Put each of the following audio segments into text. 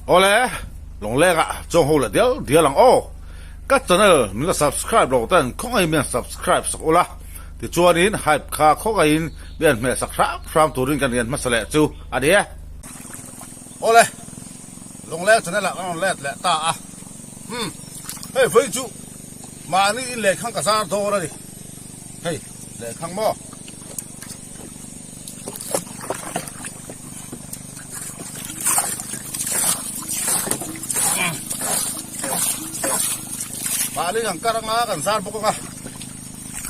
Awle, Lawngleng ah chuang ho leh dial dial ang aw. Ka channel min la subscribe lo ten khawngaihin min han subscribe sak ula, tichuanin hype kha khawngaihin min han hmeh sak hram hram turin kan rian hmasa leh chu a ni e. Awle, Lawngleng channel ah kan rawn let leh ta a, umm hei vawi chu mahni in lehkhang ka zar dawn a ni, hei lehkhang maw. Mahni kan kar anga kan zar bawk anga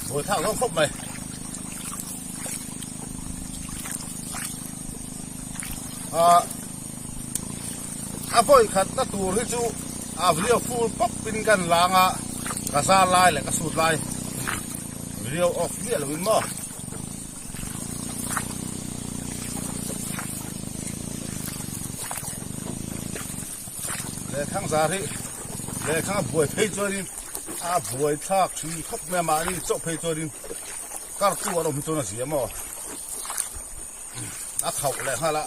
buai thlak dawn khawp mai. Ah a vawi khat na tur hi chu a video full pawp in kan lang a ka zar lai leh ka sut lai video off miah lo in maw. Lehkhang zar hi lehkhang a buai phei chuanin a buai thlak thin khawp mai a mahni chauh phei chuanin kar tu an awm hi chuan a zia maw a khauh leh nghal a.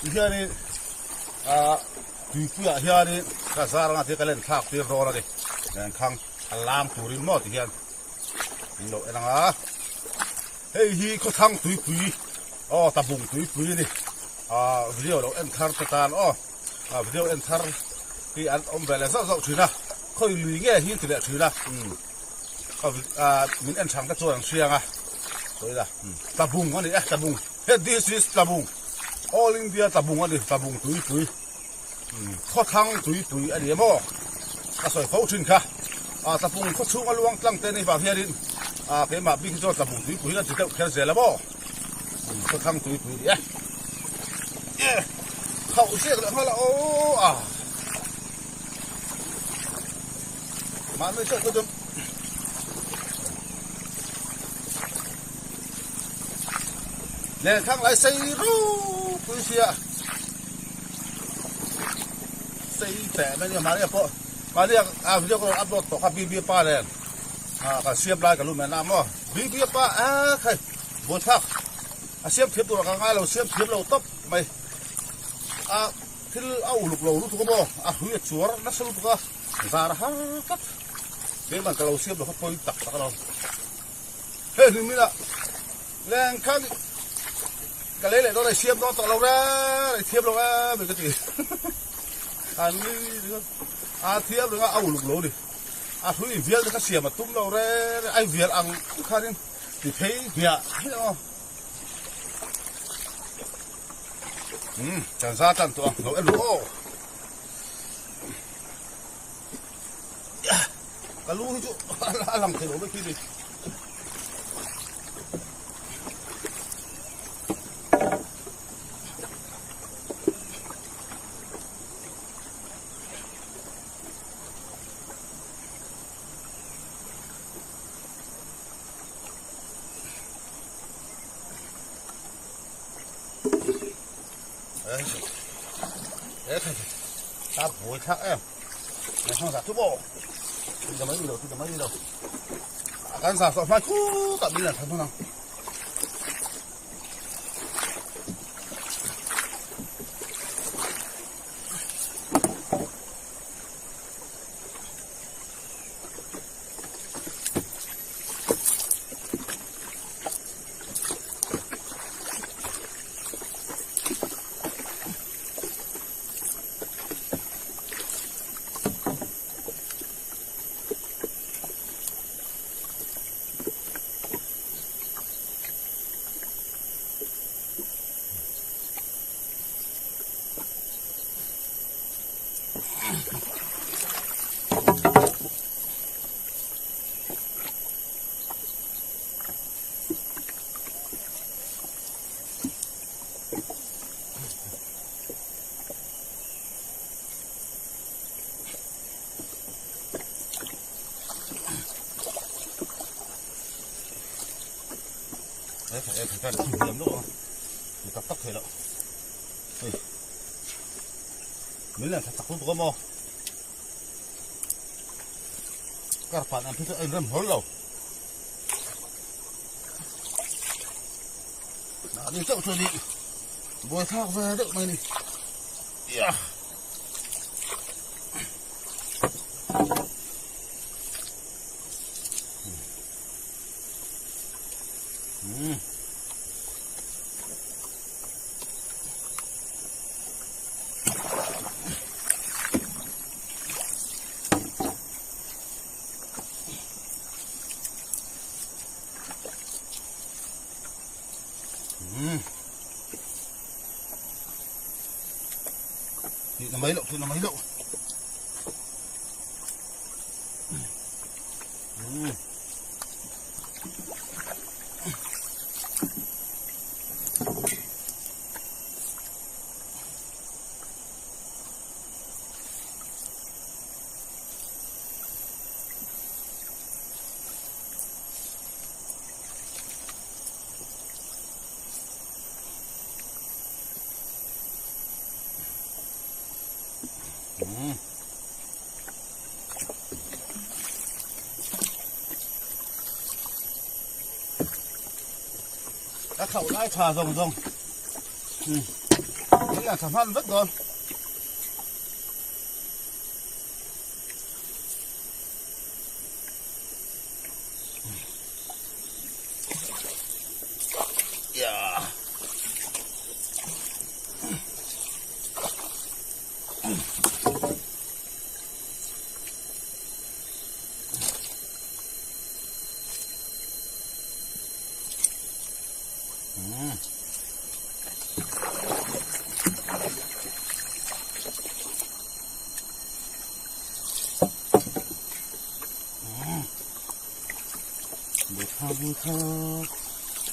Tihianin ah tuipuiah hianin ka zar anga te ka len thlak tir dawn a ni lenkhang a lam turin maw tihian min lo en ang a hei hi khawthlang tuipui aw tabung tuipui a ni ah video lo en thar te tan aw ah video en thar hi an awm ve leh zauh zauh thin a khawi lui nge hi an ti leh thin a umm ah min en thang te chuan an hria ang a sawi la tabung a ni e tabung. He this is Tlabung, All India Tlabung a ni, Tlabung tuipui, khawthlang tuipui a ni em aw? Ka sawi fo thin kha. Ah Tlabung khaw chhunga luang tlang te ni vang hianin ah keimah bik hi chuan Tlabung tuipui hi kan ti deuh kher zel em aw? Khawthlang tuipui a ni e. Khauh ziak leh nghal a aw ah. Mahni chauh ka chuan. Lenkhang lai sei ropui sia sei teh mai nia mahni pawh mahni a video ka rawn upload tawh kha BB pa nen ah kan siam lai ka lu men a maw BB pa a khai buaithlak a siam thiam tur ah ka ngai lo siam thiam lo tawp mai a thil a uluk lo lutuk a maw a hrui a chuar nasa lutuk a zar har tlat keimah ka lo siam lo kha pawi tak tak a lo. Hei hlim ila leng khan ka lei leh dawn a i siam dawn tawh lo re i thiam lo em ka ti an a thiam reng a a uluk lo ni a hrui vial te kha siam a tum lo re ai vial ang khanin ti phei hmiah hmiah aw um kan za tan tawh ang lo en ru aw Ka lu hi chu a lang thei lo vek hi ni. Ta buai thak em. Kan sa sawh hmai khut ah min la than hun ang. Mahni chauh chuan i buaithlak ve deuh mai a ni. Ia. Hmm. Tih na mai loh, tih na mai loh. Hmm. A khauh lai tha zawng zawng in a tha hman vek dawn.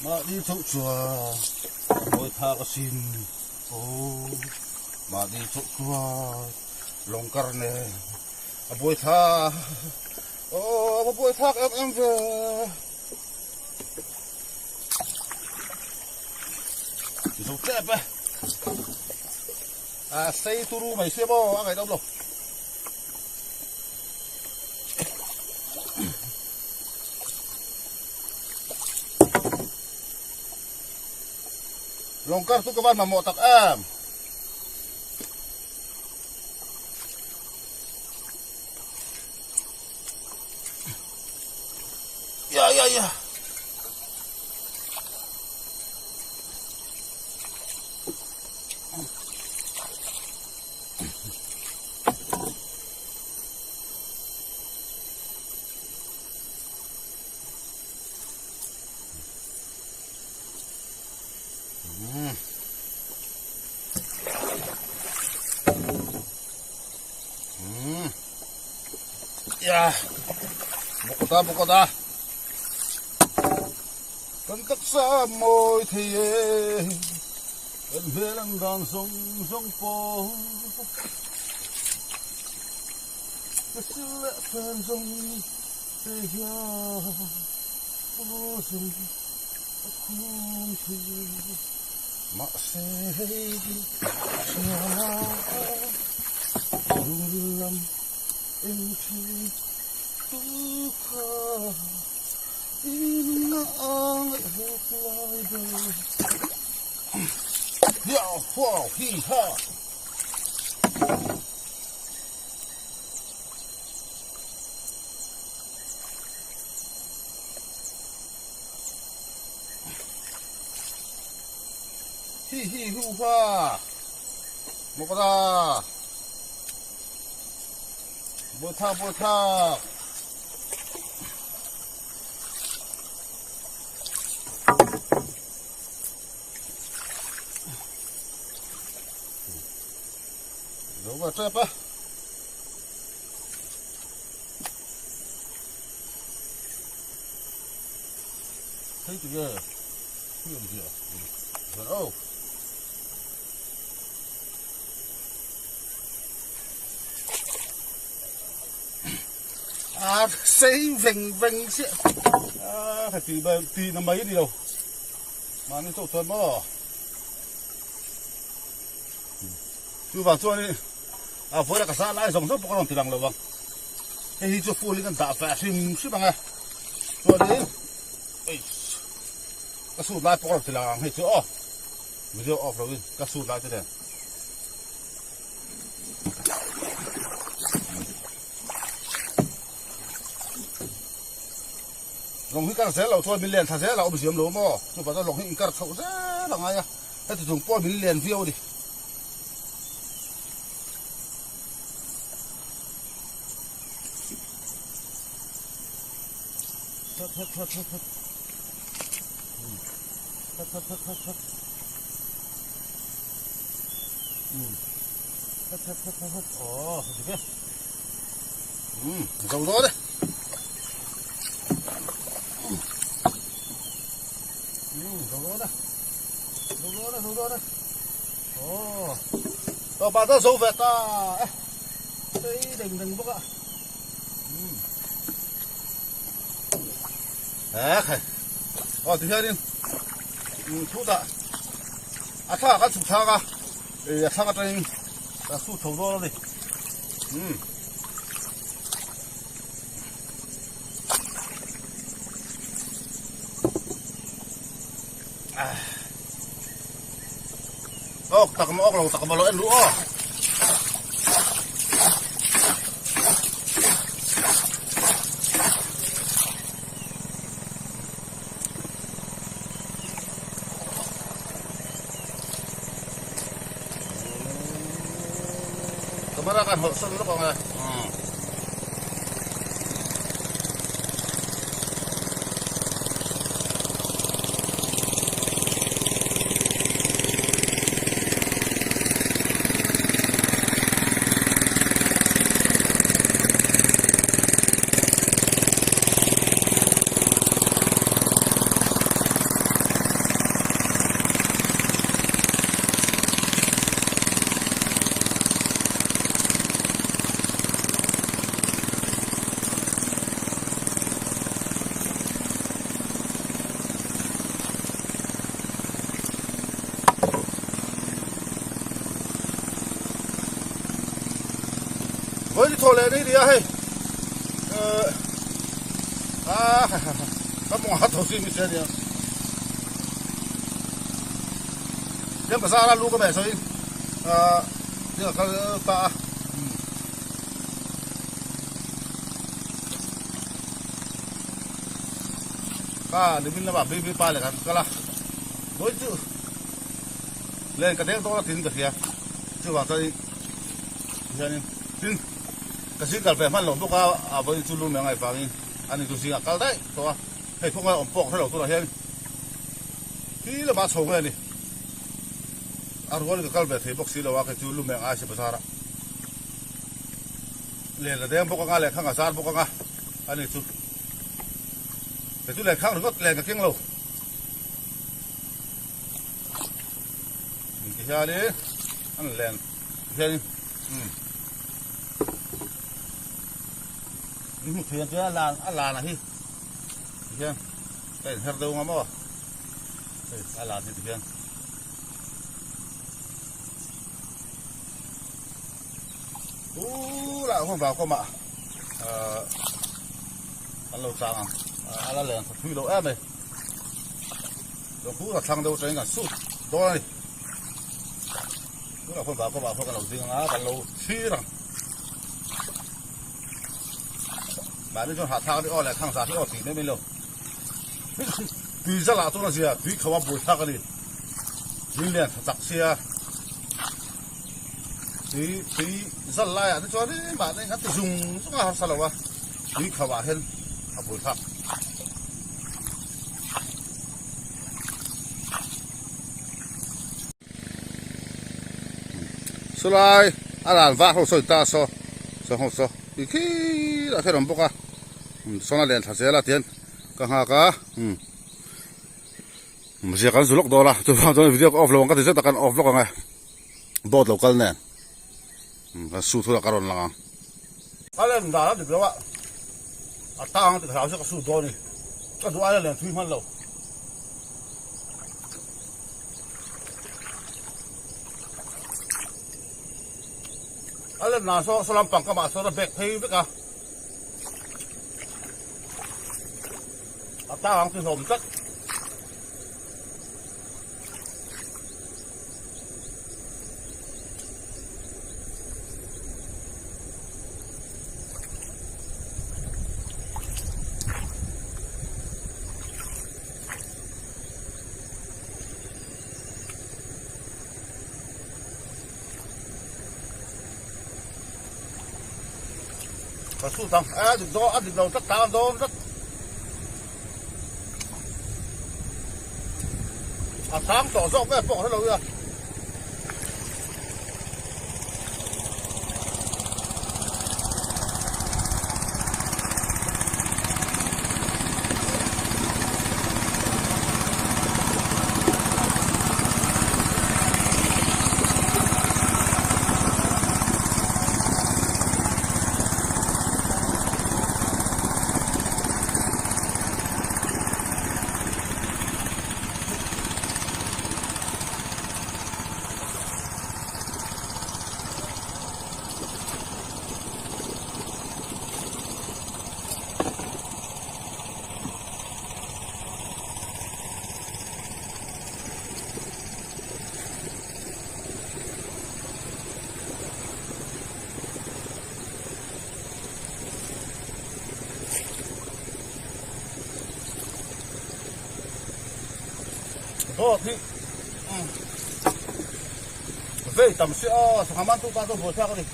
Mahni chauh chuan mawi thak asin aw mahni chauh chuan lawng kar nen a buai thak aw a buai thak em em ve. Zo tep e a sei turu mai sia maw a ngaihdawm lo. Lawng kar chu ka van mamawh tak em. Ya ya ya. Ya, bawkawta bawkawta. Kan taksa mawi thei e, kan hmel ang dan zawng zawng pawh. Ka sil leh fen zawng te hian aw zawng a khum thei e. Mahse hei hria lungril lam eng thin tu kha in a ngaihawk lai ber. Hiau huau hi ha. Hi hi hu ha Mawkra Bawitha bawitha Zo va tep a. Thei ti nge khi awm zia zan o. A sei veng veng chiah a ka ti ti na mai ni lo. Mahni chauh chuan maw. Chuvang chuanin a vawiin a ka zah lai zawng zawng pawh ka rawn ti lang lo ang. Hei hi chu full in kan dah feh hrim hrim ang e. Chuanin eiss. Ka sut lai pawh ka rawn ti lang ang hei chu aw. Video off lo in ka sut lai te nen. Lawng hi kar zel lo chuan min len thla zel a awm ziam lo maw? Chuvang chuan lawng hi inkar chhoh zel a ngai a, heti chung pawh min len viau a ni. That that that that that. That that that that that. That that that that that. Oh, dik e. Um, zo dawn e. Um, zo dawn e. Zo dawn e, zo dawn e. Oh. Tawp ah chuan zo ve ta e. Tui deng deng bawk a. Um. He khai. Aw ti hianin um chutah a thla kan chhuk thlak a. Ih a thlang atangin a sut chho dawn a ni. Um. Awk tak maw awk lo tak maw lo en luh aw. Camera kan hawlh sawn lawk ang e. Vawi thaw leh ni nia hei ah ka mawng a tho si mi se nia Tlem bazar a lu ka meh sawiin ah thil a kal ta a. Ka nimin lamah BB pa leh kan kal a vawi chu len ka deng dawn a tiin ka hria chuvang chuan hianin tin ka zing kal ve hman lo bawk a a vawi chu lu mai angai vangin ani chu zingah kal daih tawh a hei khawngaih awm pawh ka hre lo tunah hian khi lamah chho nge ni a rualin ka kal ve thei bawk si lo a kei chu lu mai angai si bazar ah. Len a deng bawk anga lehkhang a zar bawk anga a ni chu. Kei chu lehkhang ringawt len ka keng lo. Ti hianin an len hianin um in hmu thei ang chuan a lan a lan a hi ti hian ka inher deuh anga maw hei a lan hi ti hian. Tunah hun vang kawmah ahh an lo chang ang a la leng tha thui lo em mai lungphu a thlang deuh atangin kan sut dawn a ni tunah hun vang kawmah pawh kan lo ding anga kan lo thlir ang mahni chuan hahthlak a ni aw leh thlang zah hi aw tih mai mai lo tui zalah chuan a zia tui kho a buaithlak a ni min lian tha chak sia. Tui tui zal laiah te chuan ih mahni an ti zung zung a harsa lo a tui kho ah hian a bul thlak. Chulai a ran vak ho sawi ta saw saw ho saw tui khi lah hian a awm bawk a sawn a len thla zel a tihian ka nghak a umm. Zia kan zu lawk dawn a chuvang chuan video ka off lo ang ka ti zet a kan off lawk ang e boat lo kal nen kan su thura ka rawn lang ang. Ka len dan a dik lo a a tang ti hlau se ka su dawn ni ka duh aia len thui hman lo. A len dan saw saw lampang ka mah sawn a bag phei vek a. A tang ang ti hlawm tlat. Ka sut ang, a dik dawn, a dik lo tlat tang dawn tlat. A tang tawh zawk nge pawh ka hre lo nia. Dawt hi vei tam si a sangha man tu tan chuan buaithlak a ni.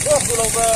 Awk duh lo ve.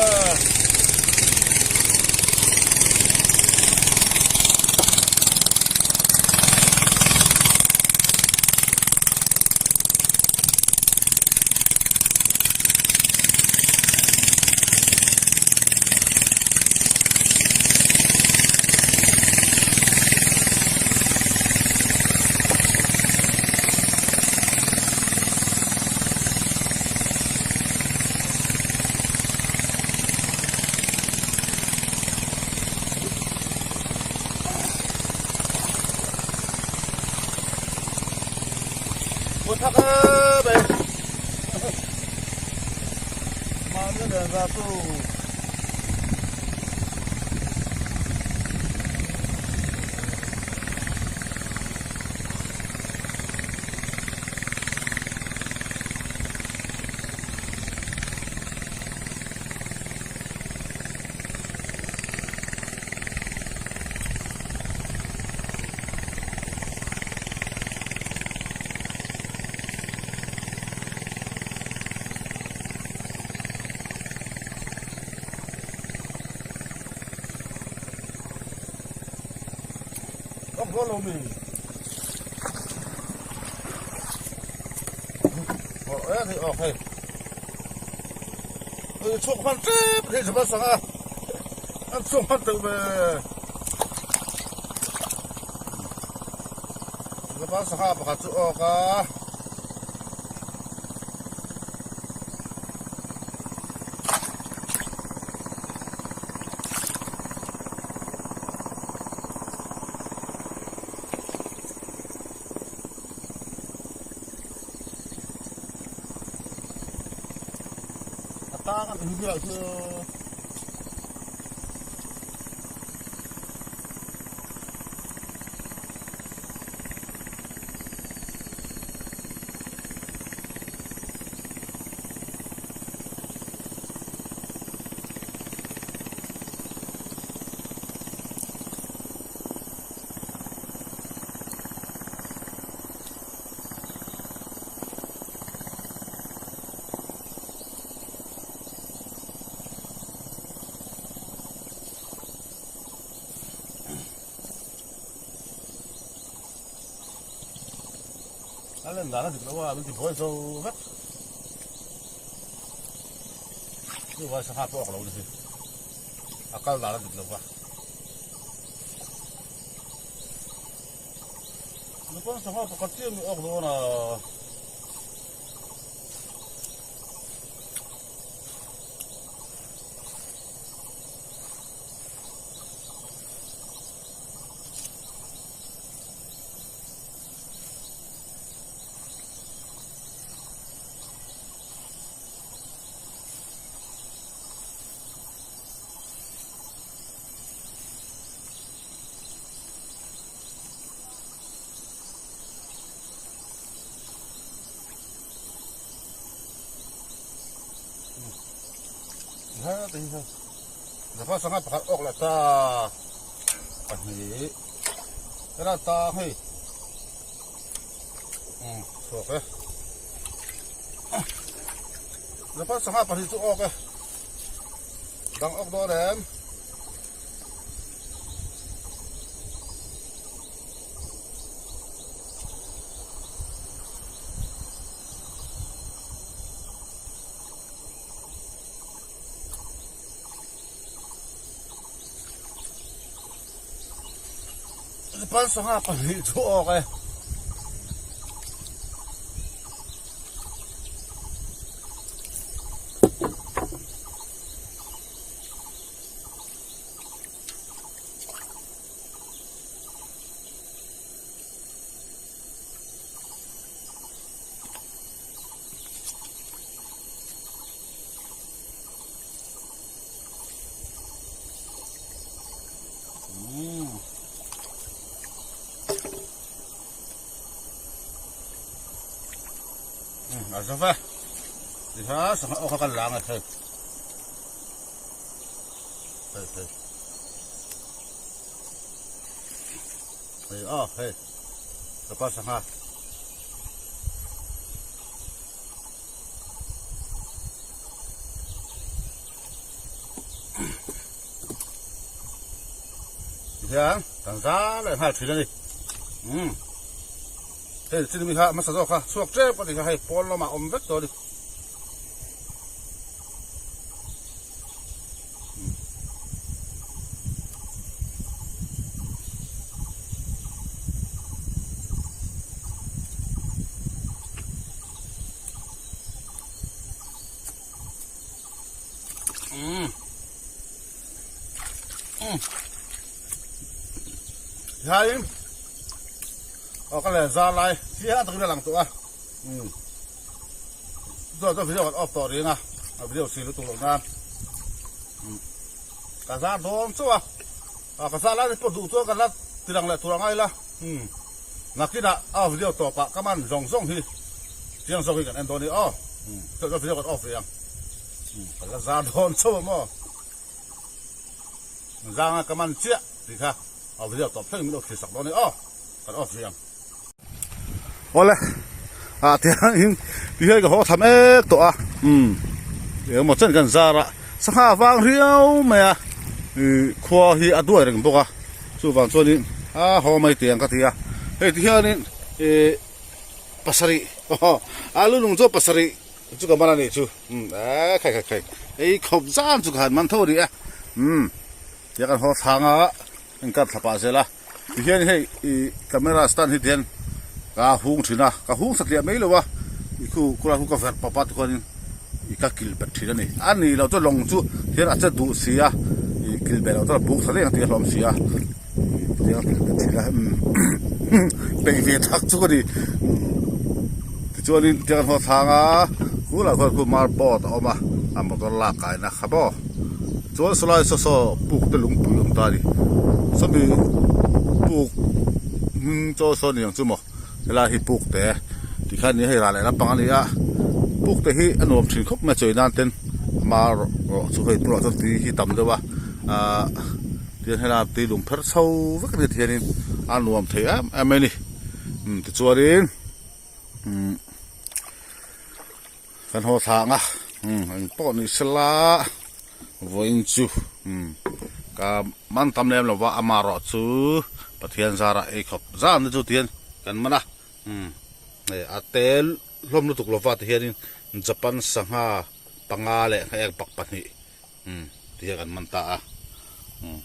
Thak em ei mahni nen za chu Không có lô mì. Ờ, thì ok. Ừ, chuột khoan tiếp thì chúng ta sang à. Ăn chuột khoan tự về. Lepas sangha pakhat chu awk a. A tang an in bial chu. A len dan a dik lo a min ti buai zo vek chu vai sangha pawh a awk lo ni hi a kal dan a dik lo va nupang sangha pakhat chiah mi awk dawn a. Zafa sangha pakhat awk leh ta pahnih hela tang hei chhuak e Zafa sangha pahnih chu awk e dang awk dawn em. Pan sangha pahnih chu awk e. A zo ve tikha sangha awk kha kan lang a hei hei hei hei aw hei ka pa sangha. Tihian kan za leh nghal thin a ni. Umm hei chin mi kha hmasa zawk kha chhuak tep a ni kha hei pawn lamah awm vek tawh a ni. Tihianin aw ka len zar lai chiang takin a lang tawh a chuan chuan video kan off tawh reng a a video si lutuk loh nan ka zar dawn chauh a ka zar lai te pawh duh chuan ka la ti lang leh tur a ngai la nakinah a video tawpah ka man zawng zawng hi chiang zawk hi kan en dawn a ni aw chuan chuan video kan off rih ang ka la zar dawn chauh a maw zanga ka man chiah tih kha a video tawp thleng min lo thlir sak dawn a ni aw kan off rih ang. Awle ah tiangin ti hian ka haw tham ek tawh a umm engemaw chen kan zar a sangha a vang riau mai a ih khua hi a duai reng bawk a chuvang chuanin a haw mai tih ang ka ti a hei ti hianin ih pasarih aw a lu lung chu pasarih chu ka man a nih chu umm eee khai khai khai ei khawp zan chu ka han man tho a ni e umm tia kan haw thlang a inkar thla pah zel a. Tihian hei ih camera stand hi tihian ka hung thin a, ka hung satliah mai lo a, ih khu khulai khu ka verh pawp a tikhuanin ih ka kil bet thin a ni. A nih loh chuan lawng chu hian a che duh si a, ih kil bet loh chuan a buk tha reng tih a hlawm si a, ih tiang a kil bet thin a umm peih ve thak chu ka ni. Tichuanin tiang an haw thlang a, khulai khuan khu marboard a awm a, a motor lak kaina kha maw. Chuan sawlai saw saw puk te lungpui awm ta a ni. Sawmi puk hming chaw saw ni ang chu maw helai hi puk te tikhan ni hei ral leh lampang a ni a puk te hi a nuam thin khawp mai a chawi nan ten ama rawh chu hei tunah chuan tui hi tam deuh a ahh tihian helai tui lung pherh chho vek a ni tihianin a nuam thei em em mai a ni umm tichuanin umm. Kan haw thla ang a, umm eng pawh ni sela vawiin chu umm ka man tam lem lo va amaherawh chu Pathian zarah ei khawp zan te chu tihian kan man a, umm hei a tel hlawm lutuk lo va tihianin Japan sangha panga leh heng pak pahnih umm tihian kan man ta a, umm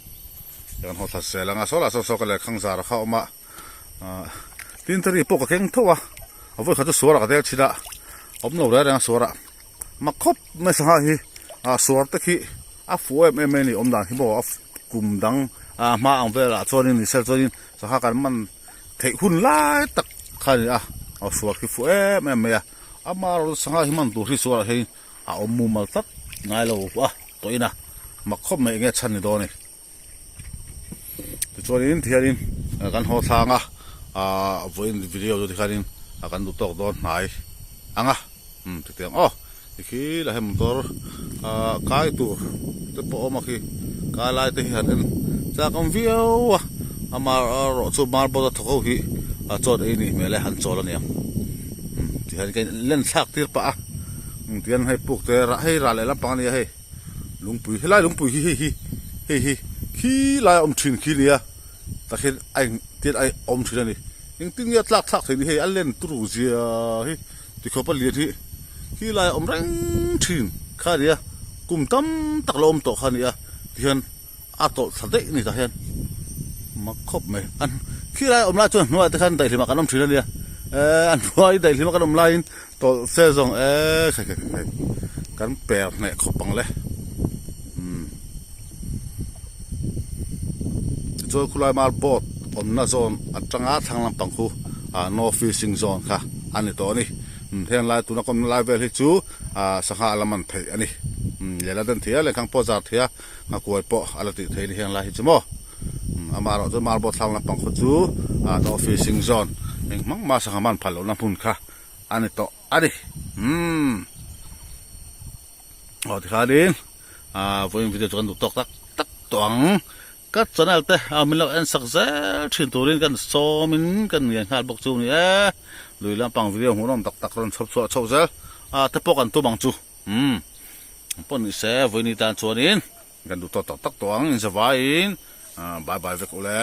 kan haw thla zel ang a saw lah saw saw ka lehkhang zar kha a awm a. Ahh tin tari pawh ka keng tho a a vawi khat chu suarah ka tel thin a awm lo reng reng a suarah mak khawp mai sangha hi ah suar te khi a fuh em em mai a ni awm dan hi maw a kum dang ah hma ang velah chuanin ni sel chuanin sangha kan man theih hun lai tak kha a ni a a suar khi fuh em em mai a amaherawhchu sangha hi man tur hi suarah hian a awm mumal tlat ngai lo a tawhin a mak khawp mai enge chhan ni dawn a ni. Tichuanin tihianin kan haw thlang a ahh vawiin video chu tikhanin kan duh tawk dawn hnai ang a umm chutiang aw tikhi la hei motor. Ahh kai tur te pawh a awm a khi kai lai te hi han en chak awm viau a amaherawh chu marble a thawk ho hi a chawn ei nih hmel e an chawl a niang tihian ka len thlak tir pah a tihian hei puk te rah hei rah leh lampang a nia hei lungpui helai lungpui hi hei hi hei hi khi lai a awm thin khi nia takhin a eng tin a awm thin a ni engtin nge a tlak thlak theih ni hei a len turu zia hi. Tikhawpa lian hi khi lai a awm reng thin kha a ni a, kum tam tak la awm tawh kha a ni a, tihian a tawlh thla daih a ni tah hian mak khawp mai. An khi lai a awm lai chuan hnuaiah te khan daihlim ah kan awm thin a nia, eee an hnuai daihlim a kan awm laiin tawlh se zawng eee khai khai khai kan per hneh khawp ang le umm. Tichuan khulai mar boat awmna zone atanga thlang lampang khu ah no fishing zone kha a ni tawh a ni. Heng lai tuna ka awmna lai vel hi chu ah sangha a la man theih a ni. Lehla den thei a lehkhang pawh zar thei a nghakuai pawh a la tih theih a ni heng lai hi chu maw. Amaherawh chu mar boat thlang lampang khu chu ah no fishing zone engmah mah sangha man phal lohna hmun kha a ni tawh a ni. Umm. Aw tikhanin ah vawiin video chu kan duh tawk tak tak tawh ang. Ka channel te ah min lo en sak zel thin turin kan sawmin kan ngen nghal bawk chu ni e. Lui lampang video hmuhnawm tak tak rawn chhawp chhuah chho zel ah te pawh kan tum ang chu. Umm pawh ni se vawiin tan chuanin kan duh tawk tak tak tawh ang inzavaiin ah bye bye vek ule.